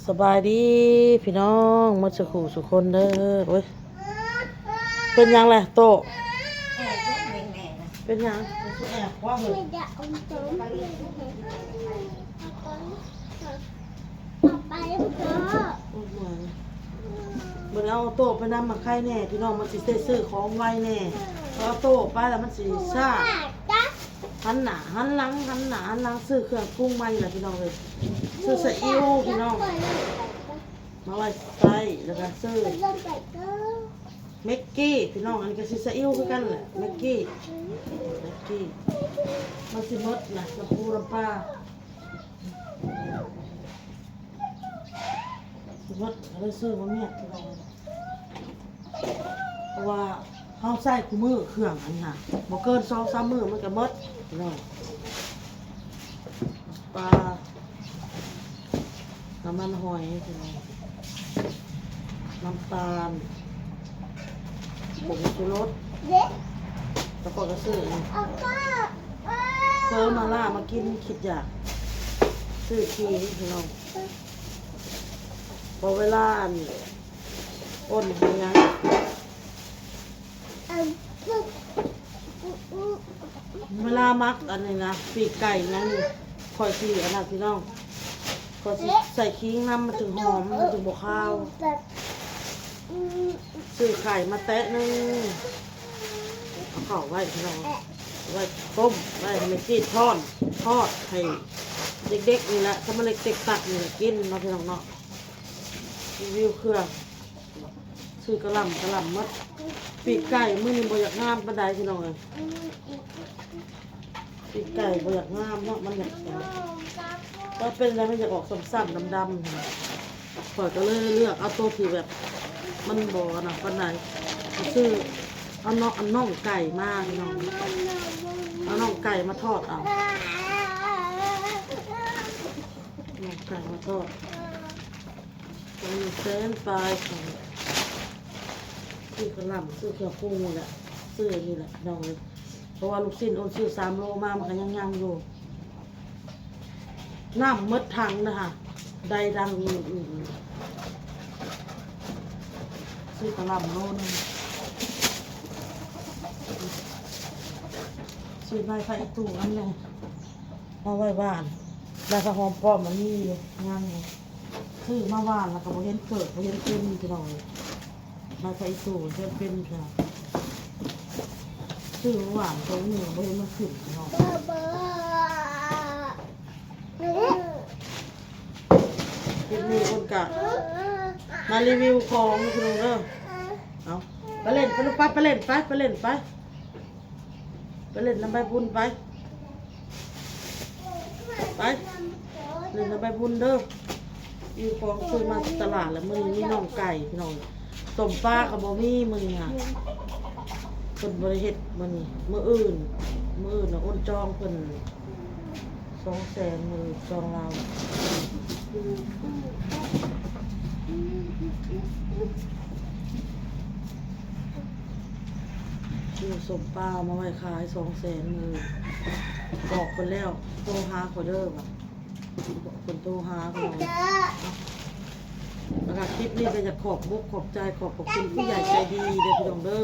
ສະບາຍດີພີ່ນ້ອງໝົດສູ່ຄູ່ສູ່ຄົນເດີ. ໂອ້ຍ ເປັນຫຍັງແຫຼະໂຕ? ເປັນຫຍັງ? ບໍ່ໄດ້ເອົາໂຕໄປນຳ ມັນໄຄແນ່ພີ່ນ້ອງ, ມັນຊິໄດ້ຊື້ຂອງໄວແນ່. ເອົາໂຕໄປແລ້ວມັນຊິຊ້າ. ຫັນໜ້າຫັນຫຼັງ ຫັນໜ້າຫັນຫຼັງ. ຊື້ເຄື່ອງປຸງມານີ້ແຫຼະພີ່ນ້ອງເອີຍ, ຊື້ຊາອິ້ວພີ່ນ້ອງ ມາໄວ້ໃຊ້ ແລ້ວກໍຊື້ເມັກກີ້ພີ່ນ້ອງ. ອັນນີ້ກໍຊິຊາອິ້ວຄືກັນແຫຼະ ເມັກກີ້ ເມັກກີ້. ມັນຊິໝົດນະ ນ້ຳປູນ້ຳປາ ໝົດ ເລີຍຊື້ມາໝຽດພີ່ນ້ອງ. ເພາະວ່າເຮົາໃຊ້ຄູ່ມື້ເຄື່ອງອັນນີ້ນະ ບໍ່ເກີນສອງສາມມື້ມັນກໍໝົດພີ່ນ້ອງ. ປາ ນ້ຳມັນຫອຍພີ່ນ້ອງ ນ້ຳຕານ ຜົງຊູລົດ ແລ້ວກໍ ກໍຊື້ອັນນີ້ ເພີ່ມມາລ່າມາກິນ ຄິດຢາກຊື້ຄຣີມພີ່ນ້ອງ. ພໍເວລາອັນ ອ່ອນຫຍັງ ເວລາໝັກອັນນີ້ນະ ປີກໄກ່ຫຍັງນີ້ ຂ້ອຍຊິອັນນັ້ນພີ່ນ້ອງ ຂ້ອຍຊິໃສ່ຂີງນຳ ມັນຈຶ່ງຫອມ ມັນຈຶ່ງບໍ່ຄາວ. ຊື້ໄຂ່ມາແຕະໜຶ່ງ ເອົາເຂົ້າໄວ້ພີ່ນ້ອງ ໄວ້ຕົ້ມ ໄວ້ໃຫ້ແມ່ຈີນທອດ ທອດໃຫ້ເດັກໆນີ້ແຫຼະ ສະມາເລັກເຕັກຕັກນີ້ແຫຼະກິນເນາະພີ່ນ້ອງເນາະ. ຣີວິວເຄື່ອງ ຊື້ກະຫຼ່ຳ ກະຫຼ່ຳໝົດ. ປີກໄກ່ມື້ນີ້ບໍ່ຢາກງາມປານໃດພີ່ນ້ອງເອີຍ, ປີກໄກ່ບໍ່ຢາກງາມເນາະ ມັນຢາກ ວ່າເປັນແລ້ວມັນຢາກອອກຊ້ຳໆ ດຳໆ. ຂ້ອຍກໍເລີຍເລືອກເອົາໂຕທີ່ແບບມັນບໍ່ອັນນັ້ນປານໃດ ຊື້ເອົາເນາະ ອັນໜັງໄກ່ມາພີ່ນ້ອງ ເອົາໜັງໄກ່ມາທອດເອົາ ໜັງໄກ່ມາທອດ. ອັນນີ້ແສນປາຍ ຊື້ກະຫຼ່ຳ ຊື້ເຄື່ອງປຸງນີ້ແຫຼະ ຊື້ອັນນີ້ແຫຼະພີ່ນ້ອງເອີຍ. ເພາະວ່າລູກຊີ້ນໂອນຊື້ສາມໂລມາ ມັນກໍຍັງໆຢູ່ ນ້ຳໝົດຖັງນະຫະ ໄດ້ດັງອື່ນໆ. ຊື້ກະຫຼ່ຳໂລໜຶ່ງ ຊື້ໃບຜັກອີ່ຕູ່ອັນໜຶ່ງ ເອົາໄວ້ຫວ່ານ. ໃບຜັກຫອມປ້ອມມັນມີຢູ່ ຍັງຢູ່ ຊື້ມາຫວ່ານແລ້ວກໍບໍ່ເຫັນເກີດ ບໍ່ເຫັນເປັນພີ່ນ້ອງເອີຍ. ໃບຜັກອີ່ຕູ່ເຫັນເປັນເທື່ອ ຊື້ມາຫວ່ານຕົວນີ້ບໍ່ເຫັນມັນຂຶ້ນພີ່ນ້ອງ. ຄລິບນີ້ເພິ່ນກະມາຣີວິວຂອງພີ່ນ້ອງເດີ. ເອົາ ໄປເລ່ນໄປລູກ ໄປ ໄປເລ່ນໄປ ໄປເລ່ນໄປ ໄປເລ່ນນຳໃບບຸນໄປ ໄປ ເລ່ນນຳໃບບຸນເດີ. ມີຂອງຊື້ມາຕະຫຼາດແລ້ວ ມື້ນີ້ມີໜັງໄກ່ພີ່ນ້ອງ ຕົ້ມປາກໍບໍ່ມີມື້ນີ້ຫະ ເພິ່ນບໍ່ໄດ້ເຮັດມື້ນີ້. ມື້ອື່ນ ມື້ອື່ນນະ ໂອນຈອງເພິ່ນ ສອງແສນ ມື້ສອງລາວ ຊື້ສົ້ມປາມາໄວ້ຂາຍສອງແສນ ມື້ບອກເພິ່ນແລ້ວ ໂທຫາຂ້ອຍເດີວ່າ ບອກເພິ່ນໂທຫາຂ້ອຍ. ແລ້ວກໍຄລິບນີ້ກໍຢາກຂອບອົກຂອບໃຈ ຂອບພະຄຸນຜູ້ໃຫຍ່ໃຈດີເດີພີ່ນ້ອງເດີ.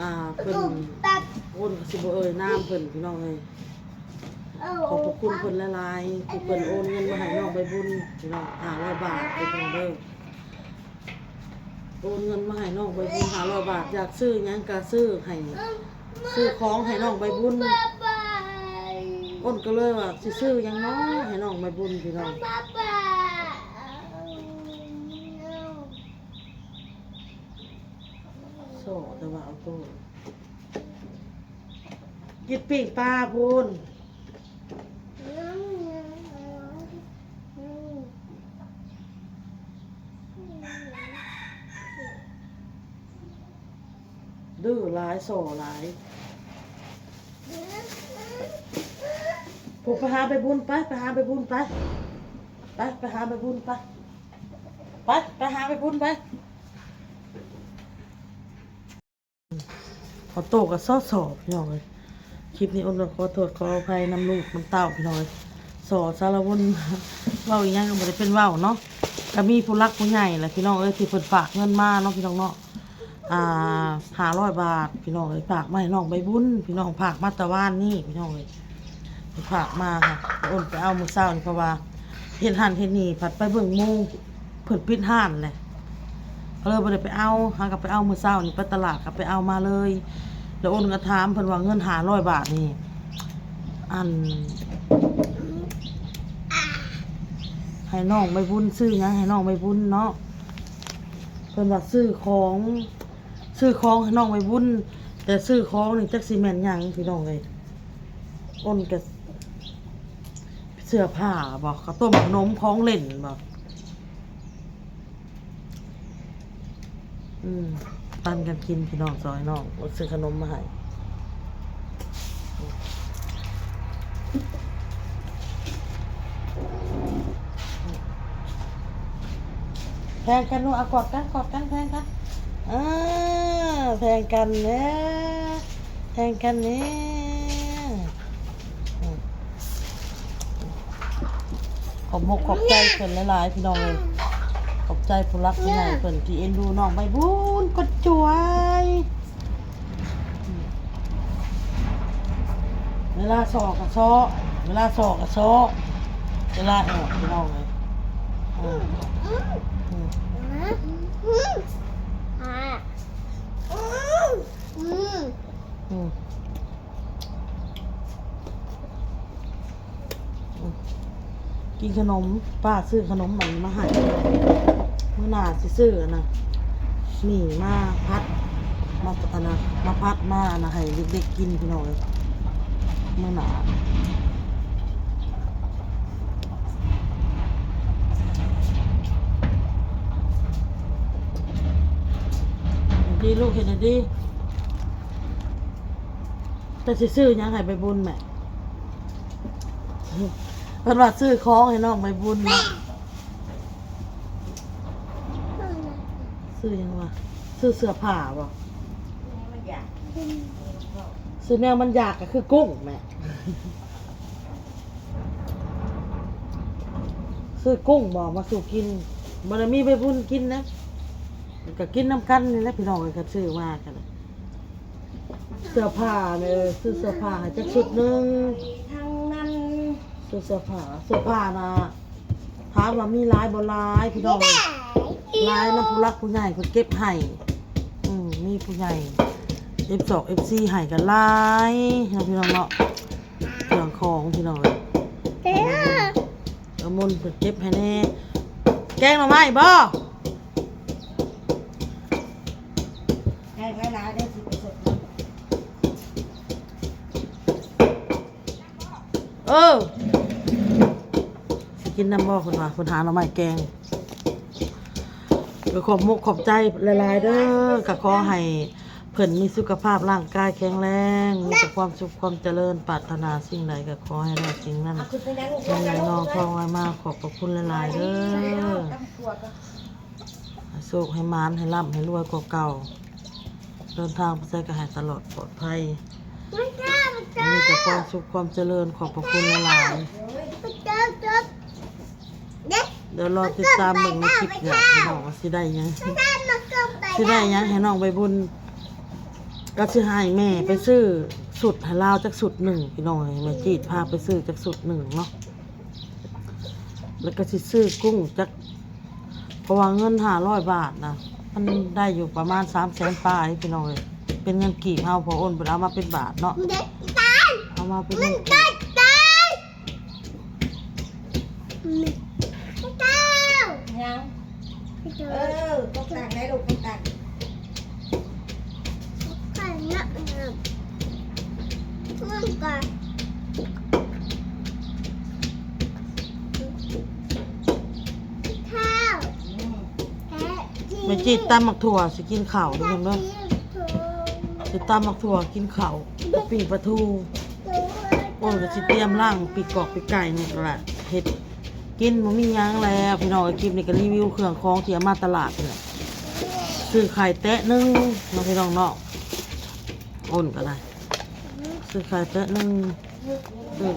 ອ່າ ເພິ່ນ ໂອນ ກໍຊິບໍ່ເອີ່ຍນາມເພິ່ນພີ່ນ້ອງເອີຍ. ຂອບພະຄຸນເພິ່ນຫຼາຍໆ ທີ່ເພິ່ນໂອນເງິນມາໃຫ້ນ້ອງໃບບຸນພີ່ນ້ອງ ຫ້າຮ້ອຍບາດເດີພີ່ນ້ອງເດີ. ໂອນເງິນມາໃຫ້ນ້ອງໃບບຸນຫ້າຮ້ອຍບາດ ຢາກຊື້ຫຍັງກໍຊື້ໃຫ້ ຊື້ຂອງໃຫ້ນ້ອງໃບບຸນ. ອ້ນກໍເລີຍວ່າຊິຊື້ຫຍັງເນາະໃຫ້ນ້ອງໃບບຸນພີ່ນ້ອງ. ໂຊແຕ່ວ່າເອົາໂຕ ກິນປີ້ງປາພຸ້ນ. ດື້ຫຼາຍ ສໍ່ຫຼາຍ. ຜູ້ ໄປຫາໃບບຸນໄປ ໄປຫາໃບບຸນໄປ ໄປ ໄປຫາໃບບຸນໄປ ໄປ ໄປຫາໃບບຸນໄປ. ຂໍໂຕກໍສໍ່ໆ ພີ່ນ້ອງເອີຍ. ຄລິບນີ້ອ້ນກໍຂໍໂທດຂໍອະໄພນຳລູກນຳເຕົ້າ ພີ່ນ້ອງເອີຍ. ສໍ່ສາລະວົນ ເວົ້າອີ່ຫຍັງກໍບໍ່ໄດ້ເປັນເວົ້າເນາະ. ກໍມີຜູ້ຫຼັກຜູ້ໃຫຍ່ແຫຼະພີ່ນ້ອງເອີຍ ທີ່ເພິ່ນຝາກເງິນມາເນາະພີ່ນ້ອງເນາະ ອ່າ ຫ້າຮ້ອຍບາດພີ່ນ້ອງເອີຍ ຝາກມາໃຫ້ນ້ອງໃບບຸນ ພີ່ນ້ອງ ຝາກມາແຕ່ວານນີ້ພີ່ນ້ອງເອີຍ ຝາກມາ ອ້ນໄປເອົາມື້ເຊົ້ານີ້ ເພາະວ່າເຮັດຫັ້ນເຮັດນີ້ ພັດໄປເບິ່ງໝູ່ເພິ່ນປິດຮ້ານແຫຼະ ກໍເລີຍບໍ່ໄດ້ໄປເອົາ ຫາກໍໄປເອົາມື້ເຊົ້ານີ້ ໄປຕະຫຼາດກໍໄປເອົາມາເລີຍ ແລ້ວອ້ນກໍຖາມເພິ່ນວ່າເງິນຫ້າຮ້ອຍບາດນີ້ ອັນ ໃຫ້ນ້ອງໃບບຸນຊື້ຫຍັງໃຫ້ນ້ອງໃບບຸນເນາະ ເພິ່ນວ່າຊື້ຂອງ ຊື້ຂອງໃຫ້ນ້ອງໃບບຸນ ແຕ່ຊື້ຂອງນີ້ຈັກຊິແມ່ນຫຍັງພີ່ນ້ອງເອີຍ ອ້ນກໍເສື້ອຜ້າບໍ ເຂົ້າຕົ້ມຂະໜົມ ຂອງຫຼິ້ນບໍ ອືມ ປັນກັນກິນພີ່ນ້ອງ ສອງນ້ອງ ຊື້ຂະໜົມມາໃຫ້ ແພງກັນລູກ ເອົາກອດກັນ ກອດກັນ ແພງກັນ ເອີ ແພງກັນແນ່ ແພງກັນແນ່ ຂອບມົກຂອບໃຈເພິ່ນຫຼາຍໆ ພີ່ນ້ອງເອີຍ ຂອບໃຈຜູ້ຫຼັກຜູ້ໃຫຍ່ເພິ່ນທີ່ເອັນດູນ້ອງໃບບຸນ ກົດຈວຍ ເວລາຊໍກໍຊໍ ເວລາຊໍກໍຊໍ ເວລາອອກ ພີ່ນ້ອງເອີຍ ອືມ ອືມ ອືມ ອືມ ອືມ ອືມ ກິນຂະໜົມ ປ້າຊື້ຂະໜົມອັນນີ້ມາໃຫ້ ມື້ໜ້າຊິຊື້ອັນນະ ໝີ່ມາຜັດ ມາ ອັນນະ ມາຜັດ ມາອັນນະ ໃຫ້ເດັກໆກິນ ພີ່ນ້ອງເອີຍ ມື້ໜ້າ ດີລູກ ເຮັດໃຫ້ດີ. ແຕ່ຊິຊື້ຫຍັງໃຫ້ໃບບຸນແມະ? ເພິ່ນວ່າຊື້ຂອງໃຫ້ນ້ອງໃບບຸນເນາະ. ຊື້ຫຍັງວະ? ຊື້ເສື້ອຜ້າບໍ່? ຊື້ແນວມັນຢາກກໍຄືກຸ້ງແມະ. ຊື້ກຸ້ງບໍ່ມາສູ່ກິນ? ບໍ່ໄດ້ມີໃບບຸນກິນນະ. ກໍກິນນຳກັນນີ້ແຫຼະພີ່ນ້ອງເອີຍ ຄັນຊື້ມາກໍໄດ້. ເສື້ອຜ້າເດີ ຊື້ເສື້ອຜ້າໃຫ້ຈັກຊຸດໜຶ່ງ ທັງນັ້ນ ຊື້ເສື້ອຜ້າ ເສື້ອຜ້ານະ ຖາມວ່າມີຫຼາຍບໍ່? ຫຼາຍພີ່ນ້ອງ ຫຼາຍນຳຜູ້ຫຼັກຜູ້ໃຫຍ່ເພິ່ນເກັບໃຫ້. ອືມ ມີຜູ້ໃຫຍ່ເອັຟສອງ ເອັຟສີ່ ໃຫ້ກໍຫຼາຍເນາະ ພີ່ນ້ອງເນາະ ເຄື່ອງຂອງພີ່ນ້ອງເອີຍ. ເອີ ເອົາມົນເພິ່ນເກັບໃຫ້ແດ່. ແກງໜໍ່ໄມ້ບໍ່? ແກງຫຼາຍໆເດີ ຊິໄປສົດ. ເອີ ຊິກິນນຳບໍ່? ເພິ່ນວ່າເພິ່ນຫາໜໍ່ໄມ້ແກງ. ເອີ ຂອບມຸກຂອບໃຈຫຼາຍໆເດີ. ກໍຂໍໃຫ້ເພິ່ນມີສຸຂະພາບຮ່າງກາຍແຂງແຮງ ມີແຕ່ຄວາມສຸກຄວາມຈະເລີນ ປາດຖະໜາສິ່ງໃດກໍຂໍໃຫ້ໄດ້ສິ່ງນັ້ນ ເງິນໄຫຼນອງທອງໄຫຼມາ. ຂອບພະຄຸນຫຼາຍໆເດີ. ໃຫ້ໂຊກໃຫ້ໝານ ໃຫ້ລ່ຳໃຫ້ລວຍກວ່າເກົ່າ. ເດີນທາງໄປໃສກໍໃຫ້ຕະຫຼອດປອດໄພ ມີແຕ່ຄວາມສຸກຄວາມຈະເລີນ. ຂອບພະຄຸນຫຼາຍໆ. ດຽວລໍຕິດຕາມເບິ່ງໃນຄລິບເດີພີ່ນ້ອງ ວ່າຊິໄດ້ຫຍັງ ຊິໄດ້ຫຍັງໃຫ້ນ້ອງໃບບຸນ. ກໍຊິໃຫ້ແມ່ໄປຊື້ຊຸດໃຫ້ລາວຈັກຊຸດໜຶ່ງພີ່ນ້ອງ ໃຫ້ແມ່ຈີດພາໄປຊື້ຈັກຊຸດໜຶ່ງເນາະ. ແລ້ວກໍຊິຊື້ກຸ້ງຈັກ ເພາະວ່າເງິນຫ້າຮ້ອຍບາດນະ ມັນໄດ້ຢູ່ປະມານສາມແສນປາຍພີ່ນ້ອງເອີຍ. ເປັນເງິນກີບເຮົາ ເພາະໂອນບໍ່ໄດ້ເອົາມາເປັນບາດເນາະ ເອົາມາເປັນເງິນກີບ. ຫຍັງ? ເອີ ກົກຕັກໄດ້ລູກ ກົກຕັກ. ແມ່ຈີດຕຳໝາກຖົ່ວ ຊິກິນເຂົ້າເດີເພິ່ນເດີ. ຊິຕຳໝາກຖົ່ວກິນເຂົ້າ ປີ້ງປາທູ. ໂອ້ຍ ກໍຊິຕຽມລ້າງປີກກອກປີກໄກ່ນີ້ລະ ເຮັດກິນ ບໍ່ມີຫຍັງແລ້ວພີ່ນ້ອງເອີຍ. ຄລິບນີ້ກໍຣີວິວເຄື່ອງຂອງທີ່ເອົາມາຕະຫຼາດນີ້ແຫຼະ. ຊື້ໄຂ່ແຕະໜຶ່ງເນາະພີ່ນ້ອງເນາະ ໂອນກໍໄດ້ ຊື້ໄຂ່ແຕະໜຶ່ງ ຊື້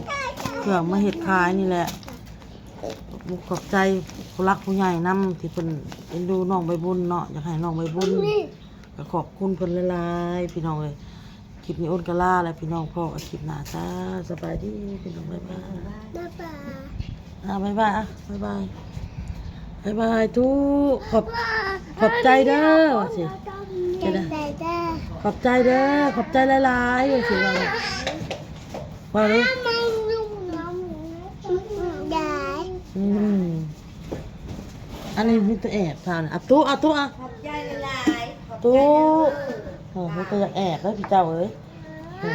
ເຄື່ອງມາເຮັດຂາຍນີ້ແຫຼະ. ຂອບອົກຂອບໃຈຜູ້ຫຼັກຜູ້ໃຫຍ່ນຳ ທີ່ເພິ່ນເອັນດູນ້ອງໃບບຸນເນາະ ຢາກໃຫ້ນ້ອງໃບບຸນ ກໍຂອບຄຸນເພິ່ນຫຼາຍໆ ພີ່ນ້ອງເອີຍ. ຄລິບນີ້ໂອນກໍລາແລ້ວພີ່ນ້ອງ ພໍ້ກັນຄລິບໜ້າຈ້າ. ສະບາຍດີພີ່ນ້ອງ ບາຍບາຍ ບາຍບາຍ ອ່າ ບາຍບາຍ ອ່ະ ບາຍບາຍ ບາຍບາຍ ທຸກ ຂອບ ຂອບໃຈເດີ ວ່າຊິ ຂອບໃຈເດີ ຂອບໃຈເດີ ຂອບໃຈຫຼາຍໆ ວ່າຊິ ວ່າ ວ່າເດີ. ອືມ ອັນນີ້ມີແຕ່ແອບທ່ານ ອະ ຕູ້ ອະ ຕູ້ ອະ ຂອບໃຈຫຼາຍໆ ຂອບໃຈ ຕູ້ ເດີ ເອີ ມີແຕ່ຢາກແອບເດີ ພີ່ເຈົ້າເອີຍ ເອີ.